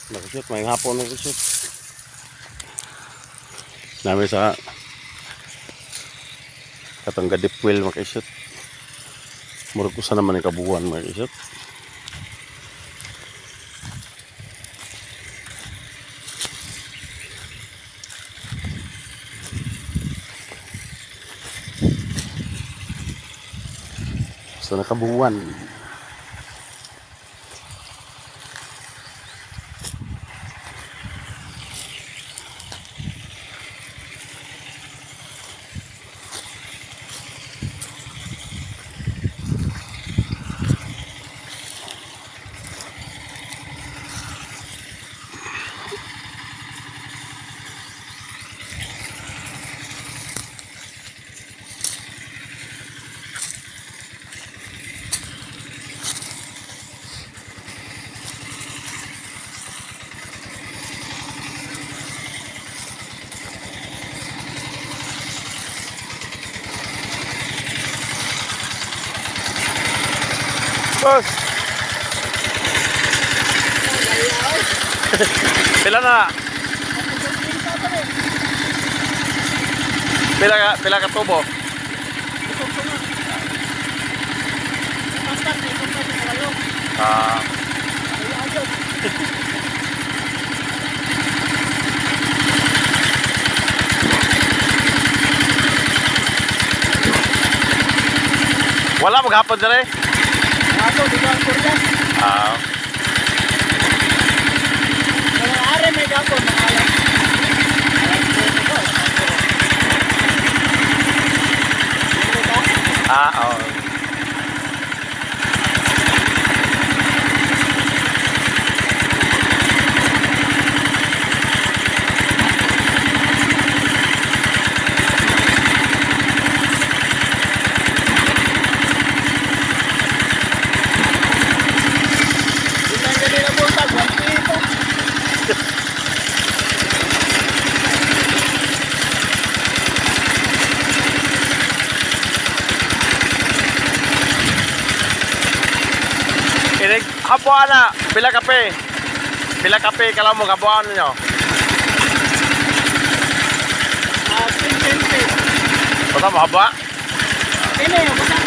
Nakashoot, may hapon nakashoot. Nami sa katong gadipwil makishoot. Murag usa naman ang kabuuan makishoot. Sa nakabuuan. Boss! Pila na? Pila ka tubo? Ah. Wala maghapon dire? Ato, di ba ang Korean? Ah. Mga are may gapon, mga alam. Ah, oo. Ilang ganila buntag, 1 kilo. Inig, hapuan na. Pila kape. Pila kape kala mo hapuan ninyo. Ah, 10-20. Basta mo hapua. Ini, basta